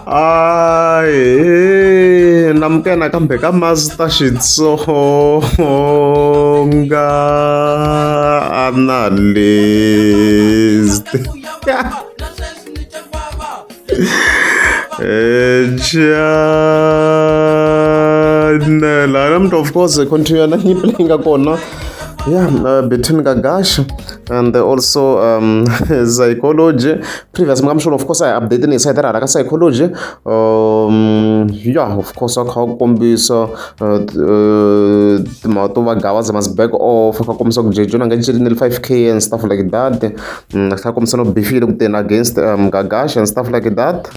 Ahee namukela nakambe ka Master Xitsonga Analyst channel namuntlha of course continue na nyimpi leyi nga kona yeah between Gagash and also psychology previous mi of course a hi update ni hi sayiti ra hala ka psychology yeah of course a kha a kombisa timhaka to va Gavaza must back off a kha a kombisa ku Jejo na nga celi ni 5K and stuff like that a kha a kombisa no beef yi le ku teni against Gagash and stuff like that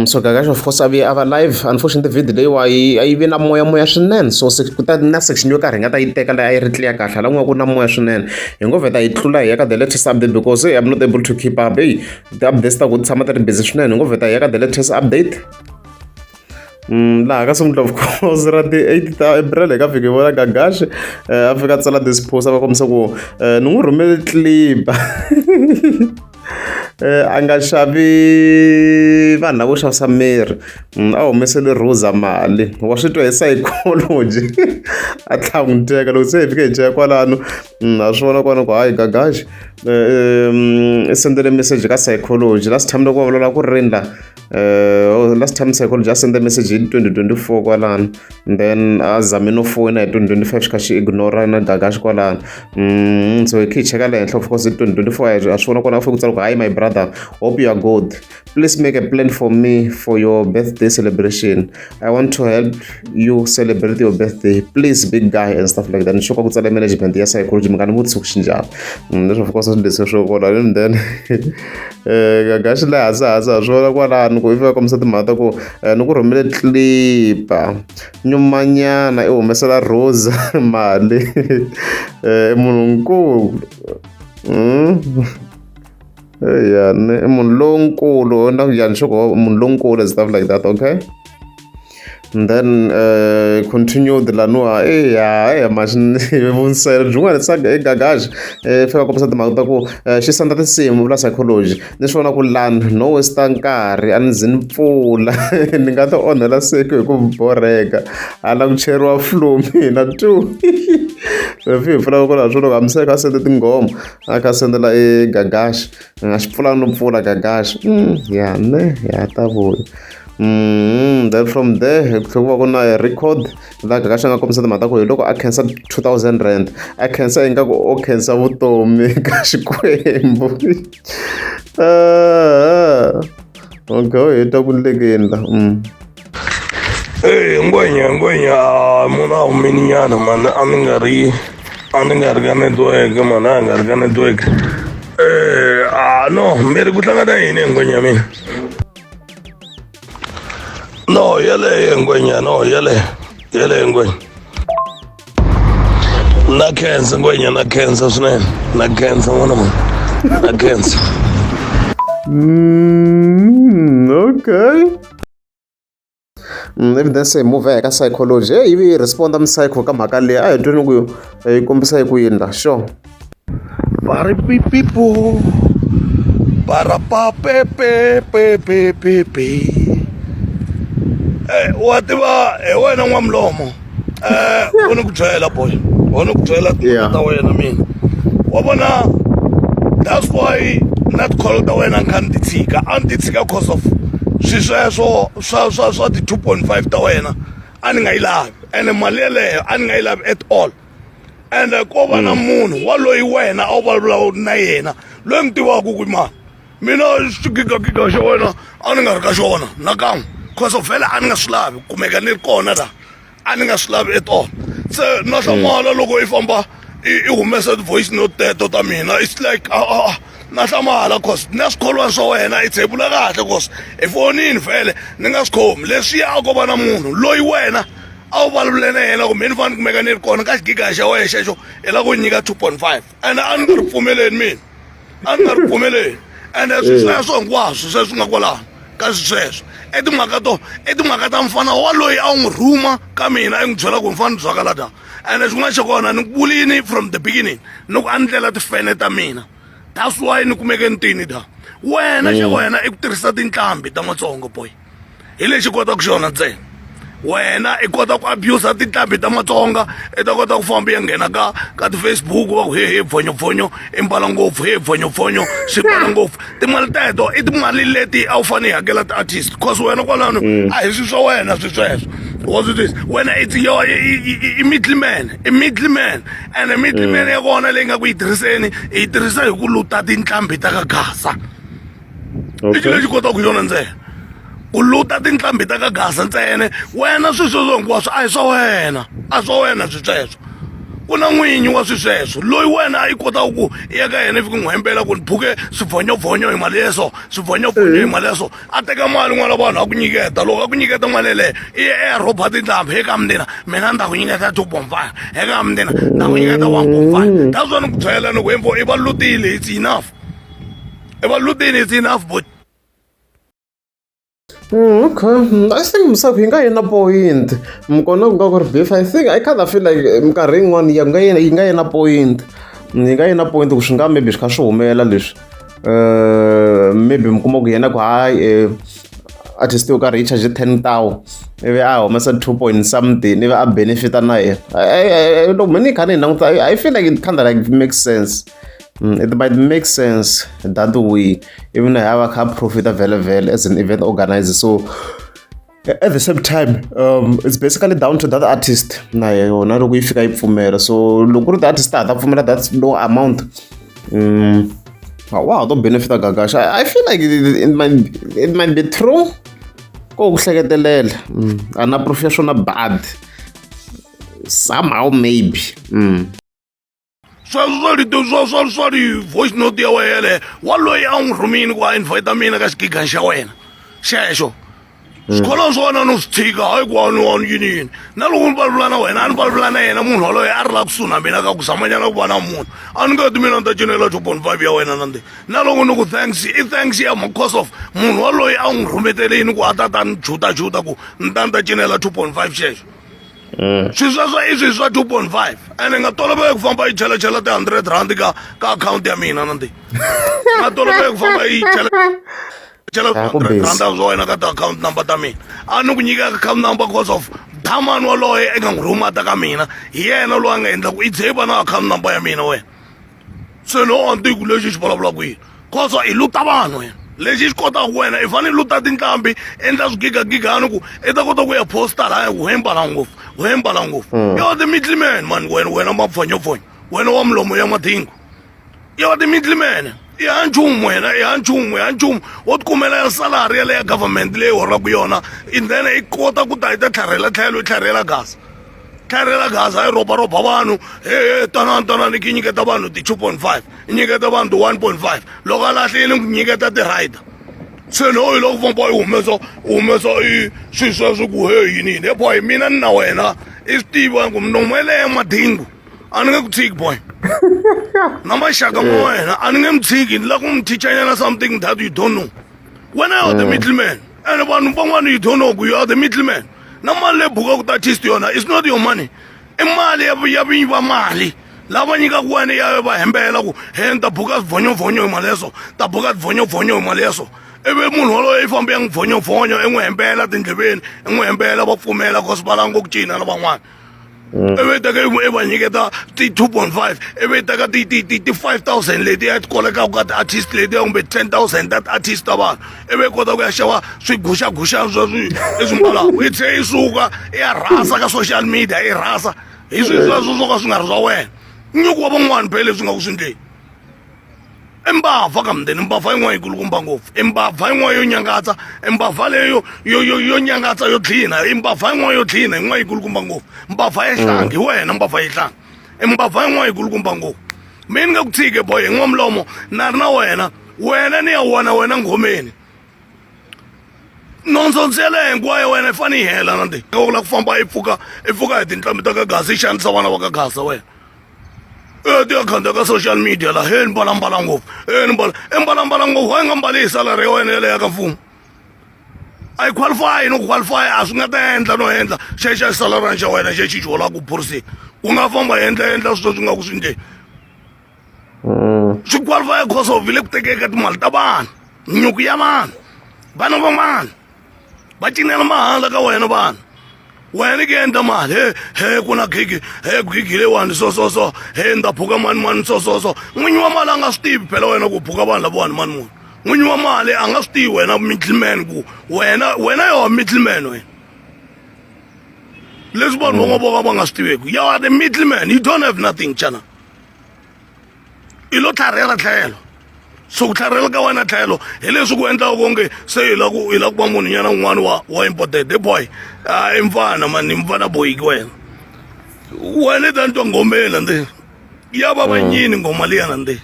so Gagash of course a vuye a va live unfortunately video leyiwa yi a yi ve na moya moya swinene so se ku ta na section yo karhi hi nga ta yi teka leyi a yi ri clear kahle hala ku nga ku na moya swinene hi ngo vheta hi tlula hi ya ka the latest update because hey, I'm not able to keep up hey ti-updates ta ku ti tshama ti ri busy swinene hi ngo vheta hi ya ka the latest update laha ka sungula of course ra ti-8 ta April hi ka fika hi vona Gagash a fika a tsala this post a va kombisa ku ni n'wi rhumele clip a nga xavi vanhu lavo xavisa miri a humesele Rosa mali wa swi twa hi psychology a tlhela n'wi teka loko se hi fike hi cheka kwalano ha swi vona kwalano ku hayi Gagash i sendele message ka psychology last time loko va vulavula ku ri rini la last time psychology a sende message hi 2024 kwalano then a zame no foyina hi 2025 xi kha xi ignore na Gagash kwalano so hi khe hi cheka le henhla of course hi 2024 a swi vona kona a fike ku tsala ku hi my brother hope you are good please make a plan for me for your birthday celebration I want to help you celebrate your birthday please big guy and stuff like that ni sure ku tsala management ya psychology mi nga ni vutisi ku xi njhani leswi of course swi leswi swo kona and then Gagash le hansi hansi ha swi vona kwalano ku i fika kombisa timhaka ta ku ni ku rhumele clip-a nyumanyana i humesela Rose mali i munhu nkulu ya ni i munhu lonkulu na ya ni sure munhu lonkulu and stuff like that okay and then continued laniwa eya eya vunsele byin'wana i Gagash fika kombisa timhaka ta ku xi senda tinsimu vula psychology ni swi vona ku lani no waste nkarhi a ni zi ni pfula ni nga ti onhela siku hi ku borheka a la ku cheriwa flu mina tu fi hi pfula kwalaho swo loko hamiseka kha sende tinghoma a kha sendela e Gagash a xi pfula no pfula Gagash ya ne ya ta vuya then from there ku tlhela ku va ku na record laha Gagash a nga kombisa timhaka ta ku hi loko a khensa 2000 rand a khensa ingaku o khensa vutomi ka Xikwembu okay u heta ku ndlekeni la Eyi ngwenya ngwenya munhu a humini nyana mani a ni nga ri a ni nga ri ka network mani a nga ri ka network a no mi ri ku hlangana yini ngwenya ya mina no yeleyo ngwenya no yeleyo yeleyo ngwenya na khensa ngwenya na khensa swinene na khensa n'wana mani na khensa Okay evidence hi move ka psychology hey yi responda psycho ka mhaka leyi a hi tweni ku yi kombisa hi ku yini la sure Paripipipo parapapepepepepepe wa tiva hi wena n'wamlomo wo ni ku byela boy wo ni ku byela timhaka ta wena mina wa vona that's why na ti-call ta wena ni kha ni ti tshika a ni ti tshika cause of swi sweswo swa swa swa ti-2.5 ta wena a ni nga yi lavi ene mali yeleyo a ni nga yi lavi at all ende ko va na munhu waloyi wena a wu vulavula na yena loyi n'wi tivaka ku mani mina xigigagiga xa wena a ni nga ri ka xona nakan'we cause of vhele a ni nga swi lavi ku kumeka ni ri kona la a ni nga swi lavi at all se na hlamala loko i famba i humesa ti-voice note teto ta mina it's like na hlamala cause na swikholwani swa wena i tshebula kahle cause hi fonini vhele ni nga swi khomi leswiya a ko va na munhu loyi wena a wu vulavule na yena ku me ni fanele ni kumeka ni ri kona ka xigiga xa wena xexo i lava ku nyika 2.5 ene a ni nga ri pfumeleni mina a ni nga ri pfumeleni ene swi sweswo hinkwaswo sweswi nga kwalano ka swi sweswo i timhaka to i timhaka ta mfana wa loyi a wu n'wi rhuma ka mina i n'wi byela ku mfana byakala da ene xin'wana xa kona ni ku vulini from the beginning ni ku a ni ndlela tifene ta mina that's why ni kumeke ni tini da wena xa wena i ku tirhisa tinqambi ta matsongo boy. Hi lexi kotaka xona ntsena. Wena i kota ku abuse tinqambi ta Matsonga i ta kota ku famba i ya nghena ka ka ti-Facebook va ku he he bvonyobvonyo i mbala ngopfu he bvonyobvonyo swi mbala ngopfu timali teto i timali leti a wu fanele i hakela ti-artist cause wena kwalano a hi swi swa wena swi sweswo wa swi twisa wena it's your i middleman i middleman ene middleman ya kona leyi nga ku yi tirhiseni i yi tirhisa hi ku luta tinqambi ta ka Gaza i xilo lexi kotaka yona ntsena ku luta tinqambi ta ka Gaza ntsena wena swilo sweswo hinkwaswo a hi swa wena a swa wena swi sweswo ku na n'winyi wa swi sweswo loyi wena a yi kotaka ku i ya ka yena i fika n'wi hembela ku ni phuke swivhonyovhonyo hi mali yeso swivhonyovhonyo hi mali yeso a teka mali n'wana vanhu a ku nyiketa loko a ku nyiketa mali yeleyo i ya i ya rhoba tinqambi eka mina mina ni ta ku nyiketa 2.5 eka mina ni ta ku nyiketa 1.5 that's why ni ku byela ni ku info i va lutile it's enough i va lutile it's enough but Okay. I think Musaku yi nga yi na point. Kona ku nga ku ri beef. I think I kind of feel like minkarhi yin'wana ya nga yi nga yi na point. Yi nga yi na point ku swi nga maybe swi kha swi humelela leswi. Maybe mi kuma ku yena ku hayi artist yo karhi yi charge 10 thou ivi a humesa 2 point something ivi a benefita na yena. Loko mina ni kha ni languta I feel like it kind of like makes sense. It might make sense that way even have a car profit vhele as an event organizer so at the same time it's basically down to that artist na yona loko yi fika yi pfumela so loko ku ri the artist a ha ta pfumela that low amount wa ha to benefita Gagash. I feel like it might be true ko ku hleketelela a na proof ya swona but somehow maybe. Sweswo swa rito swa ti-voice note ya wena yeleyo wa loyi a n'wi rhumini ku a invite mina ka xigigani xa wena xexo swikolo swa wena no swi tshika hayi ku a ni wa yini yini na loko ni vulavula na wena a ni vulavula na yena munhu waloye a ri la kusuhi na mina ka ku zamanyana ku va na munhu a ni nga ti mina ni ta cinela 2.5 ya wena nande na loko ni ku thanks i thanks ya because of munhu waloye a n'wi rhumetelini ku a ta ta ni jutajuta ku ni ta ni ta cinela 2.5 xexo swi sweswo i swi swa 2.5 ene nga toloveli ku famba yi chelachela ti-100 rand ka akhawunti ya mina nande nga toloveli ku famba yi chela chela Ah, ku 100 busy. rand swa wena ka ti-account number ta mina a ni ku nyika account number cause of dhamani waloye i nga n'wi rhumata ka mina hi yena loyi a nga endla ku i ze i va na account number ya mina wena se no a ni tivi ku lexi xi vulavulaka yini cause i luta vanhu wena lexi xi kotaka wena i fanele i luta tinqambi endla swigigagigani ku i ta kota ku ya posta laya ku hembala ngopfu u hembala ngopfu yo the middleman man wena wena mapfonyopfonyo wena wa milomo ya madingo yo the middleman i ha nchumu wena i ha nchumu i ha nchumu wo tikumela ya salary ya le ya government leyi holaka yona and then i kota ku ta yi ta tlharhela tlhelo yi tlharhela gasa tlharhela gasa yi rhobarhoba vanhu he he tanani tanani ki nyiketa vanhu ti-2.5 i nyiketa vanhu ti-1.5 loko a lahlile ku nyiketa ti-rider se no hi loko famba i humesa u humesa i swi sweswo ku he yini yini he boy mina ni na wena i swi tiva ku milomo yeleyo madingu a ni nge ku tshiki boy na maxaka ma wena a ni nge mi tshiki ni lava ku mi teachanyana something that you don't know wena you are the middleman and vanhu van'wana you don't know ku you are the middleman na mali leyi bukaka ta artist yona it's not your money i mali ya vinyi va mali lava nyikaka wena ya va hembela ku he ni ta buka swivhonyovhonyo hi mali ya so ta buka swivhonyovhonyo hi mali ya so ivi munhu waloye i fambe ya n'wi vhonyovhonyo i n'wi hembela tindleveni i n'wi hembela va pfumela cause va lava ngo ku cina na van'wana ivi i teka i va nyiketa ti-2.5 ivi i teka ti-5,000 leti ya ti kolekaka ka ti-artist letiya kumbe 10,000 ta ti-artist ta vanhu ivi i kota ku ya xava swiguxaguxani sweswi i swi mbalaka i tlhe i suka i ya rhasa ka social media i rhasa hi swilo sweswo swo ka swi nga ri swa wena nyuku wa van'wani phela leswi nga ku swi ndleni i mbavha ka mundeni mbavha yin'wana yi kulukumba ngopfu i mbavha yin'wana yo nyangatsa i mbavha leyo yo nyangatsa yo dlina i mbavha yin'wana yo dlina yin'wana yi kulukumba ngopfu mbavha ya hlangi hi wena mbavha ya hlangi i mbavha yin'wana yi kulukumba ngopfu mi ni nga ku tshike boy hi n'wamilomo na ri na wena wena ni ya wona wena nghomeni nonsense yeleyo hinkwayo wena yi fanele yi hela na ndi u lava ku famba i pfuka i pfuka hi tinqambi ta ka gaza i xanisa vana va ka gaza wena e ti-akhawunti ka social media la he ni mbalambala ngopfu he ni mbala i mbalambala ngopfu wa yi nga mbali hi salary ya wena yaleyo ya ka mfumo a yi qualify no qualify a swi nga ta endla no endla xexo xi xa wena xexi xi holaka ku phoriseni u nga famba endla endla swilo swi nga ku swi ndleni swi qualify cause of le ku tekeni ka timali ta vanhu nyuku ya vanhu vana va vanhu. Va cinela mahala ka wena vanhu. Wena ke endla mali he he ku na gigi he gigi leyiwani so so so he ni ta buka mani mani so so so n'winyi wa mali a nga swi tivi phela wena ku buka vanhu lavawani mani muni n'winyi wa mali a nga swi tivi wena middleman ku wena wena yo middleman wena leswi vanhu van'wana vo ka va nga swi tiveki you are the middleman you don't have nothing chana i lo tlharihela tlhelo so ku tlharihela ka wena tlhelo hi leswi ku endlaka onge se i la ku i la ku va munhu nyana un'wana wa wa important he boy a i mfana mani i mfana boyiki wena wena i ta ni twa ngomeni nande ya va vanyini nghoma liya nande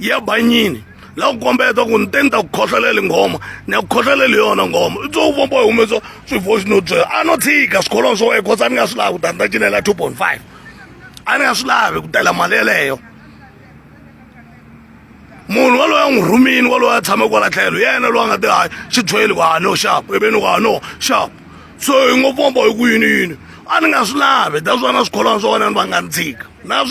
ya banyini la ku kombeta ku ni te ni ta ku khohlolela nghoma ni ya ku khohlolela yona nghoma i tso u famba u humesa swi-voice note sweswo a no tshika swikolweni swa wena cause a ni nga swi lavi ku ta ni ta cinela 2.5 a ni nga swi lavi ku tela mali yeleyo munhu waloye a n'wi rhumini waloye a tshame kwala tlhelo yena loyi a nga te hayi xithweli ku ha no xap ivi ni ku ha no xap so hi ngo famba hi ku yini yini a ni nga swi lavi that's why na swikholwana swa wena ni va nga ni tshika na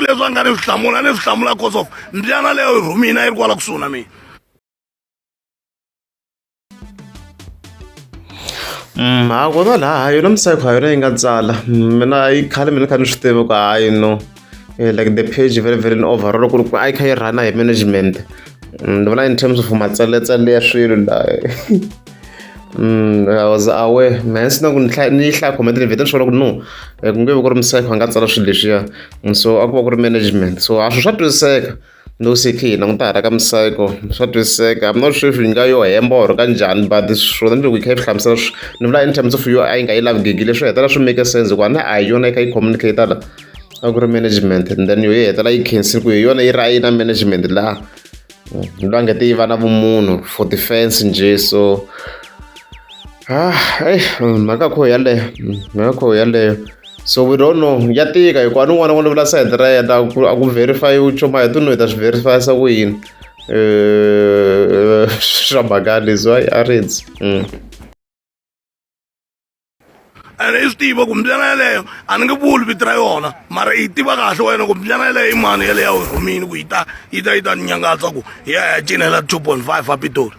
leswi a nga ni swi hlamula a ni swi hlamula cause of mbyana leyo yi rhumini a yi ri kwala kusuhi na mina. Ha kona laha yona misayiko ha yona yi nga tsala mina yi khale mina kha ni swi tiva ku hayi no like the page very very in overall ku ri ku a yi kha yi run hi management ni vona in terms of matsaletsale ya swilo la I was aware hence na ku ni hlaya ni yi hlaya comment ni vhete ni swi vona ku no ku nge vi ku ri misayiko a nga tsala swilo leswiya so a ku va ku ri management so a swi swa twisiseka. Loko se hi kha hi languta hala ka Msayiko swa twisiseka I'm not sure if yi nga yo hemba or ka njhani but swona ni loko yi kha yi swi hlamusela ni vula in terms of yo a yi nga yi lavi gigi leswi hetelela swi make sense hikuva na a hi yona yi kha yi communicate la a ku ri management and then yo yi hetelela yi khensile ku hi yona yi ri a yi na management laha loyi a nga te yi va na vumunhu for defense njhe so ah eyi mhaka kho yaleyo mhaka kho yaleyo. So we don't know ya tika hikuva ni un'wana na un'wana u vula sayiti ra yena a ku a ku verify nchumu a hi to hi ta swi verify-isa ku yini swa mhaka leswi a rindzi. Ene i swi tiva ku mbyana yeleyo a ni nge vuli vito ra yona mara i yi tiva kahle wena ku mbyana yeleyo i mani yeleyo a wu yi rhumile ku yi ta yi ta yi ta ni nyangatsa ku hi ya hi ya cinela 2.5 a Pitori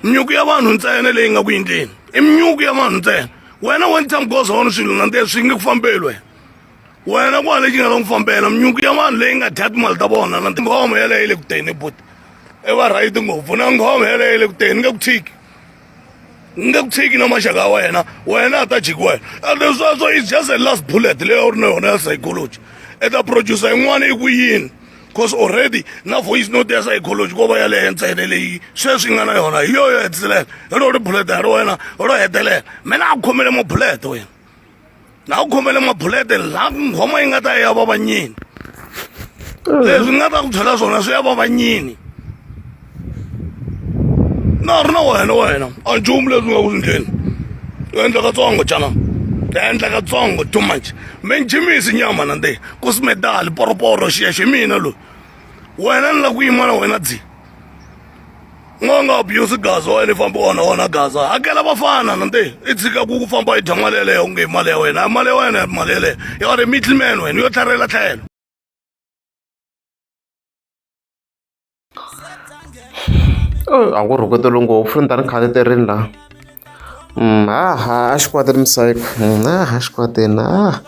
minyuku ya vanhu ntsena leyi nga ku endleni i minyuku ya vanhu ntsena wena one time goza wona swilo na nte swi nge ku fambeli wena wena ku hava lexi nga ta ku fambela minyuku ya vanhu leyi nga dya timali ta vona na nghoma yeleyo yi le ku teni buti i va right ngopfu na nghoma yeleyo yi le ku teni nge ku tshiki nge ku tshiki na maxaka ya wena wena a ta jiki wena and sweswo is just a last bullet leyi a wu ri na yona ya psychology eka producer yin'wana i ku yini cause already na voice note ya psychology ko va yaleyo ntsena leyi sweswi nga na yona hi yo yo hetelela hi ro ri bullet ri wena ro hetelela mina a ku khomele mabulete wena na ku khomele mabulete laha nghoma yi nga ta ya va vanyini leswi nga ta ku byela swona swi ya va vanyini na ri na wena wena a nchumu leswi nga ku swi ndleni u endla katsongo jana endla katsongo too much me jimisi nyama na nde Kusmedali poroporo xexo hi mina loyi wena ni la ku yima na wena dzi ngo nga abuse gaza wena i famba wona wona gaza hakela vafana na nte i tshika ku ku famba i dya mali yeleyo onge i mali ya wena mali ya wena mali yeleyo ya ri middleman wena yo tlharela tlhelo. A ku rhuketeli ngopfu ni ta ni khateterini laha ha a xikwatini misayiko ha xikwatini ha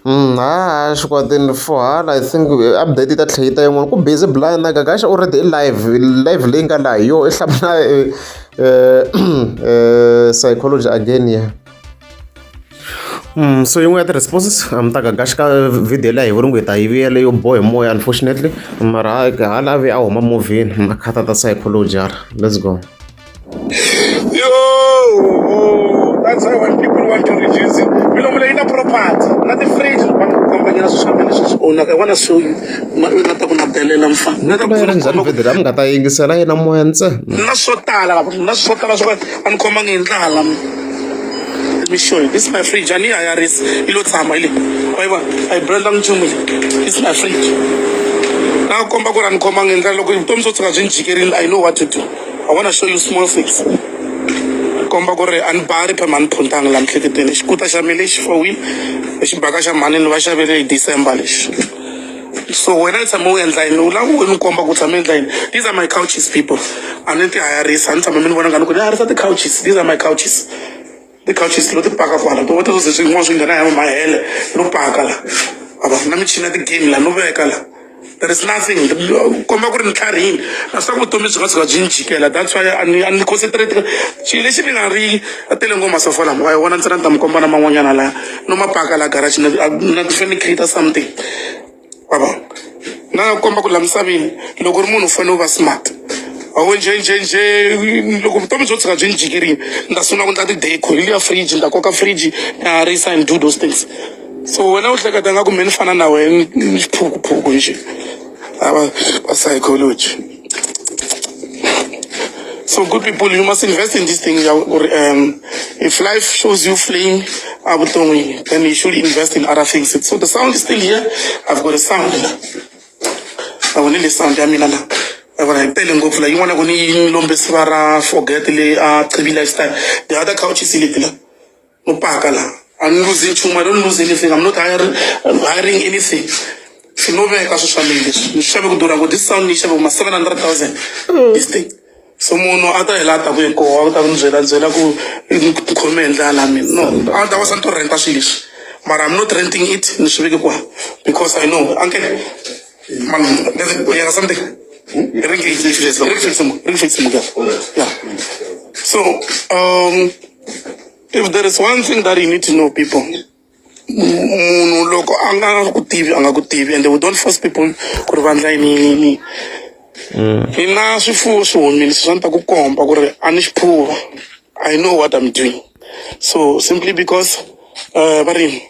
ha xikwatini for hala I think update yi ta tlhela yi ta yin'wana ku busy blind na Gagash already i live live leyi nga laha hi yona i hlamula psychology again ya. So yin'we ya ti-responses ta Gagash ka video leyi a hi voni ku hi ta yi vuya leyo boha hi moya unfortunately mara ha lavi a huma movheni a khata ta psychology hala let's go. Yo, that's why when people want to reduce it, milomo leyi na property na ti-fridge va nga ku kombanyana swilo swa mina leswi swi ownaka I wanna show you na ta ku na delela mfana na ta ku ri njhani video leyi mi nga ta yingisela yena moya ntsena na swo tala na swo tala swo ka a ni khomangi hi ndlala let me show you this is my fridge a ni yi hayarisi yi lo tshama yi le wa yi vona a yi brandanga nchumu le this is my fridge na ku komba ku ri a ni khomangi hi ndlala loko vutomi byo tshuka byi ni jikerile i know what to do i wanna show you small things komba ku ri a ni bari phela a ni phuntanga laha miehleketweni xikuta xa mina lexi four wheel xibaka xa mhani ni va xavele hi December lexi. So wena i tshame u endla yini? U lava ku ni komba ku u tshame u endla yini? These are my couches, people. A ni ti hayarisa, a ni tshama mi ni vona nga ni ku ni hayarisa ti-couches. These are my couches. Ti-couches lo ti paka kwala, to to ze swin'wana swi nghena hi mahele no paka la. Ava na michini ya ti-game la no veka la. There is nothing. Komba ku ri ni tlharihini. Na swi tiva ku vutomi byi nga tshuka byi ni jikela. That's why a ni concentrate. Xilo lexi ni nga ri a tele ngopfu masofa lama. Wa yi vona ntsena ni ta mi komba na man'wanyana la. No ma paka la garage na ti fanele ni create something. Wa vona? Na komba ku la misaveni loko u ri munhu u fanele u va smart. A wo njhe njhe njhe loko vutomi byo tshuka byi ni jikerile ni ta sungula ku endla ti-deco hi liya fridge ni ta koka fridge ni harisa and do those things. So wena u hleketa nga ku me ni fana na wena ni xiphukuphuku njhe. Ava va psychology. So good people, you must invest in this thing. Or if life shows you flame, abutongi, then you should invest in other things. So the sound is still here. I've got a sound. I want the sound ya mina la. I want to tell ngopfu la yin'wana ku ni yi lombe siva ra forget le a Chibi lifestyle. The other couch is leti la. No paka la. I'm losing nchumu. I don't lose anything. I'm not hiring anything. Swi no veka swi swa mina leswi. Ni swi xave ku durha ngopfu. This sound ni yi xave kuma 700,000. This thing. So munhu a ta hi laha ta ku hi koho a ta ku ni byela byela ku ni khome hi ndlala mina. No, a ta va sa ni to renta swilo leswi. Mara I'm not renting it. Ni swi veke kwa because I know. Uncle, man, yeah, something. Ring ring. Yeah. So, if there is one thing that you need to know, people, munhu loko a nga ku tivi a nga ku tivi, and we don't force people ku ri va ndla yini yini yini. Ni na swifuwo swi humile swi ni ta ku komba ku ri a ni xiphuva. I know what I'm doing. So simply because va ri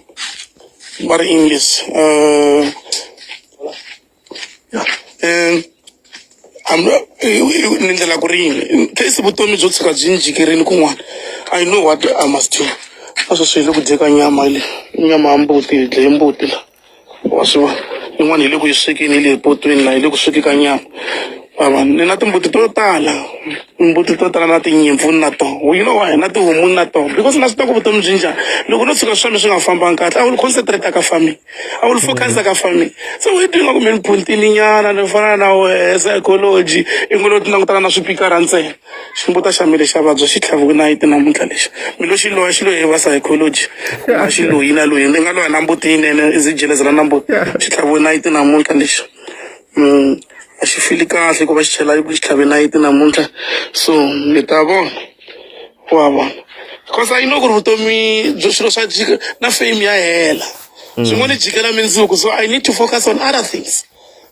English, yeah, ni ndlela ku ri yini in case vutomi byo tshuka byi ni jikerini kun'wana, I know what I must do. A sweswi hi le ku dyeka nyama le, nyama ya mbuti, hi dlaye mbuti la, wa swi vona. Yin'wana hi le ku yi swekeni, hi le potweni la hi le ku sweki ka nyama. Ava ni na timbuti to tala, timbuti to tala na tinyimpfu na toho, you know why, na tihomu na toho, because na swi tiva ku vutomi byi njhani. Loko no tshuka swa mina swi nga fambanga kahle, I will concentrate ka farming, I will focus ka farming. So we doing ku mi ni phuntini nyana ni fana na wehe psychology i ngo lo ti langutana na swipikara ntsena. Ximbuta xa mina xa vabya xi tlhaviwe nayiti namuntlha lexi mi lo xi loya, xi lo hi va psychology a xi loyi na loyi ni nga loya na mbuti yinene i zi jelezela na mbuti xi tlhaviwe nayiti namuntlha lexi. A xi fili kahle ku va xi chela xi tlhave nayiti namuntlha, so mi ta vona, wa vona, because I know ku ri vutomi byo swilo swa jika na fame ya hela, swin'wana jikela mindzuku, so I need to focus on other things.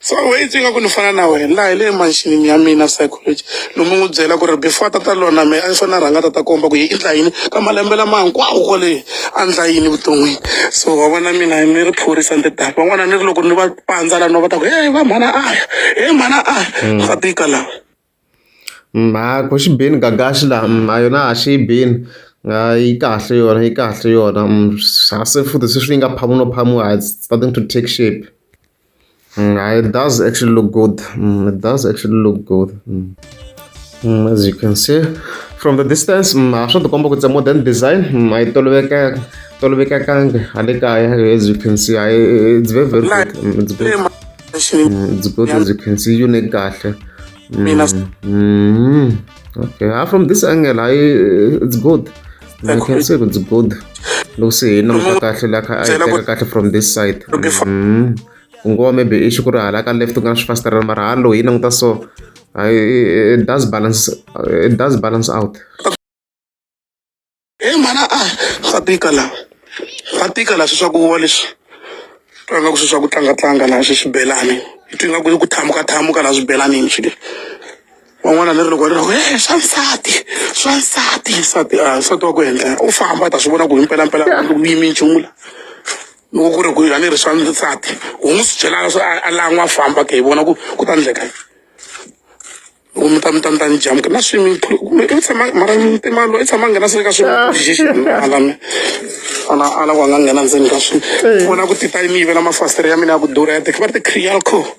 So wait, nga ku ni fana na wena laha hi le manxinini ya mina psychology lomu n'wi byela ku ri before a tata lona me a fanele a rhanga tata komba ku yi endla yini ka malembe lama hinkwawo kwale a ndla yini vuton'wini. So wa vona mina ni ri phorisa ni ti van'wana ni ri loko ni va pandza la no va ta ku hey va mhana aya, hey mhana aya, swa tika laha. Ha ku xi bini gagaxi laha a yona a xi yi bini, yi kahle yona, yi kahle yona. Se futhi sweswi yi nga phamiwa no phamiwa, it's starting to take shape. It does actually look good. It does actually look good. As you can see from the distance, swa tikomba ku it's a modern design. A yi tolovelekanga hale kaya. As you can see, it's very very good. It's good. It's good, as you can see, unique kahle. Okay, from this angle, it's good. I can say it's good. Loko se hi languta kahle la kha a yi teka kahle from this side. Ku ngo va maybe issue ku ri hala ka left ku nga na swifasitere, mara hala loko hi languta so it does balance out. Hey mhana a swa tika laha, swa tika laha, swi swa ku wa leswi twa nga ku swi swa ku tlangatlanga laha, swi swibelani i twi nga ku ku thamuka thamuka laha swibelanini swi leswi. Van'wana ni ri loko ri ku e swa nsati, swa nsati, nsati a nsati wa ku endla u famba ta swi vona ku himpelampela ku yimi nchumu la. Loko ku ri ku a ni ri swa nsati u n'wi swi byela swa a lan'wa a famba ke hi vona ku ku ta ndleka yini. Loko mi ta ni jamuka na swimming pool kumbe i tshama mara timali i tshama a nghena ndzeni ka swimming pool xexi ala mi ala ala ku a nga nghena ndzeni ka swi vona ku ti ta ni yivela mafasitere ya mina ya ku durha ya ti va ri ti-Crealco,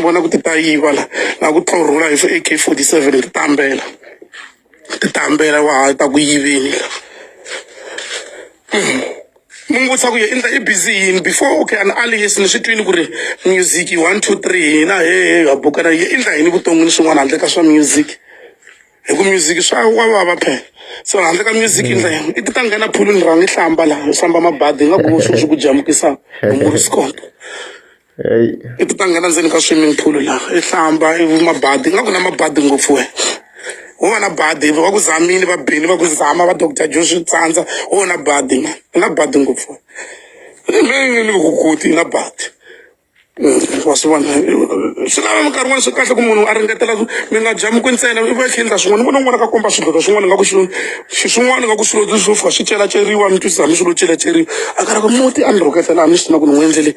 vona ku ti ta yiva la na ku tlurhula hi AK47, ti tambela ti tambela wa ha ta ku yiveni la. Mi n'wi vutisa ku ye i ndla i busy yini before okay an ali yes ni swi twini ku ri music 1 2 3 hina he he ha bukana ye i ndla yini vuton'wini swin'wana handle ka swa music hi ku music swa wa vava phela so handle ka music i ndla yini i ti ta nghena phulwini rhanga i hlamba laha i hlamba mabadi ingaku swo swi ku jamukisa hi muriskoto i ti ta nghena ndzeni ka swimming pool laha i hlamba ivi mabadi ingaku na mabadi ngopfu wena wo va na badi va ku zamile va bini va ku zama va doctor jo swi tsandza wo na badi man i na badi ngopfu wena ni ku koti i na badi wa swi vona swi lava minkarhi wun'wana swi kahle ku munhu a ringetela mi nga jamuki ntsena i va i kha endla swin'wana ni vona un'wana ka komba swidlodlo swin'wana nga ku xilo swin'wana nga ku swilo swo fika swi celaceriwa mi twisisa hambi swilo celaceriwa a karhi ku muti a ni rhuketela a ni swi tiva ku ni n'wi endlele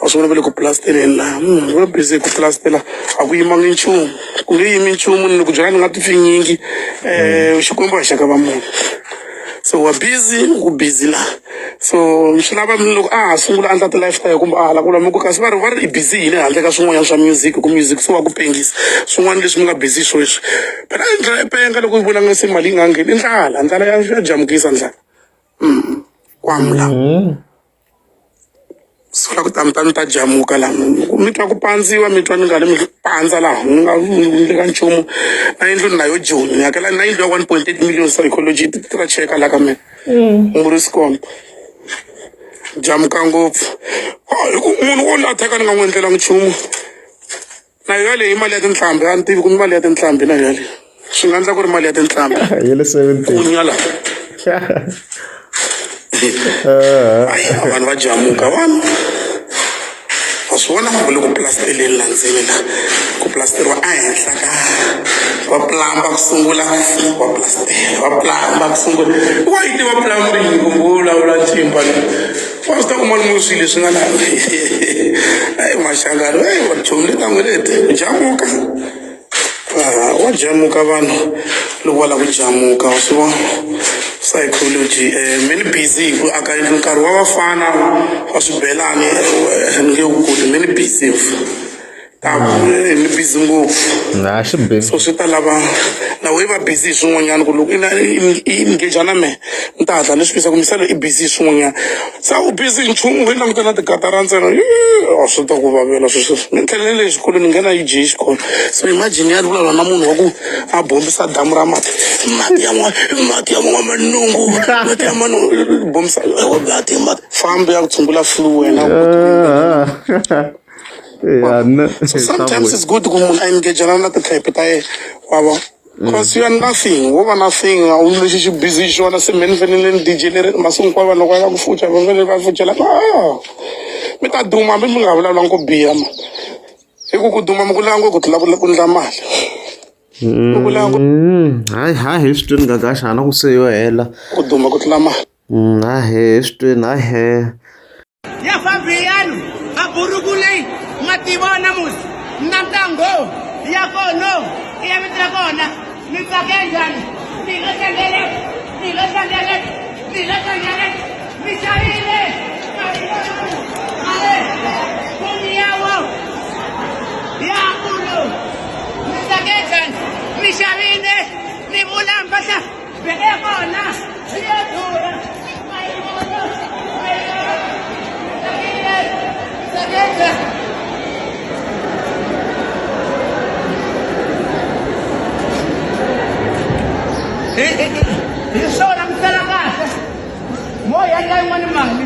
wa swi vona va le ku plasteleni laha munhu va busy ku plastela a ku yimangi nchumu ku nge yimi nchumu ni ku byela ni nga ti pfinyingi um xikwembu a xaka va munhu so wa busy ku busy la so swi lava loko a ha sungula a endla ti-lifestyle kumbe a hala kula mi ku kasi va ri va ri i busy yini handle ka swin'wanyana swa music ku music se wa ku pengisa swin'wana leswi mi nga busy sweswi phela i ndlela i penga loko i vona nga se mali yi nga ngheni i ndlala ndlala ya ya jamukisa ndlala kwamula sula ku ta mi ta mi ta jamuka laha mi twa ku pandziwa mi twa ni nga ri mi pandza laha mi nga ndli ka nchumu na yindlu ni na yo joni ni hakela na yindlu ya 1.8 million psychology ti ra cheka laha ka mina murisikona jamuka ngopfu hi ku munhu wo latheka ni nga n'wi endlelangi nchumu na yo yaleyo i mali ya tinhlambi a ni tivi ku mi mali ya tinhlambi na yo yaleyo swi nga endla ku ri mali ya tinhlambi ya le 70 kunya laha ayi vanhu va jamuka vanhu wa swi vona va le ku plasteleni la ndzeni la ku plasteriwa ehenhla ka va plamba ku sungula va plastela va plamba ku sungula wa yi tiva plumbing kumbe wo vulavula ncimba wa swi ta ku mali swilo leswi nga laha eyi maxangano eyi vachomi leti ta leti jamuka wa jamuka vanhu loko va lava ku jamuka wa swi vona psychology um mi ni busy hi ku aka yindlu nkarhi wa vafana wa swibelani ni nge wu koti mi ni busy ta ni busy ngopfu Na xi busy. So swi ta lava na wehe va busy hi swin'wanyana ku loko i engage na mehe ni ta hatla ni swi twisa ku misalo i busy hi swin'wanyana se u busy hi nchumu u languta na tikatara ntsena a swi ta ku vavela sweswo ni tlhelele le xikolweni ni nghena yi dye xikolo so imagine ya vulavula na munhu wa ku a bombisa damu ra mati mati ya mati ya manungu mati ya manungu bombisa mati mati fambi ya ku tshungula flu wena Yeah, no, so sometimes it's good ku munhu a engage-ana na ti-type ta yena wa vo cause you are nothing wo va nothing a wu lexi xi busy hi xona se mhe ni fanele ni DJ leri masiku hinkwawo vanhu loko va lava ku fucha va fanele va fuchela ah mi ta duma hambi mi nga vulavulanga ku biha ma hi ku ku duma mi ku lava ngopfu ku tlula ku ndla mali mi ku lava Hayi hayi hi swi twini Gagash a na ku se yo hela. ku duma ku tlula mali. Hayi hi swi twini hayi. Ya Fabiano a buruku leyi ma ti vona musi na ntango ya kono i ya vito ra kona mi tsake njhani mi lo tlangele mi lo tlangele mi lo tlangele mi xavile ale foni ya wo ya ulo mi tsake njhani mi xavile ni vula mpahla beke ya kona ya durha hi swona mi sala kahle mo ya endla yin'wana mali.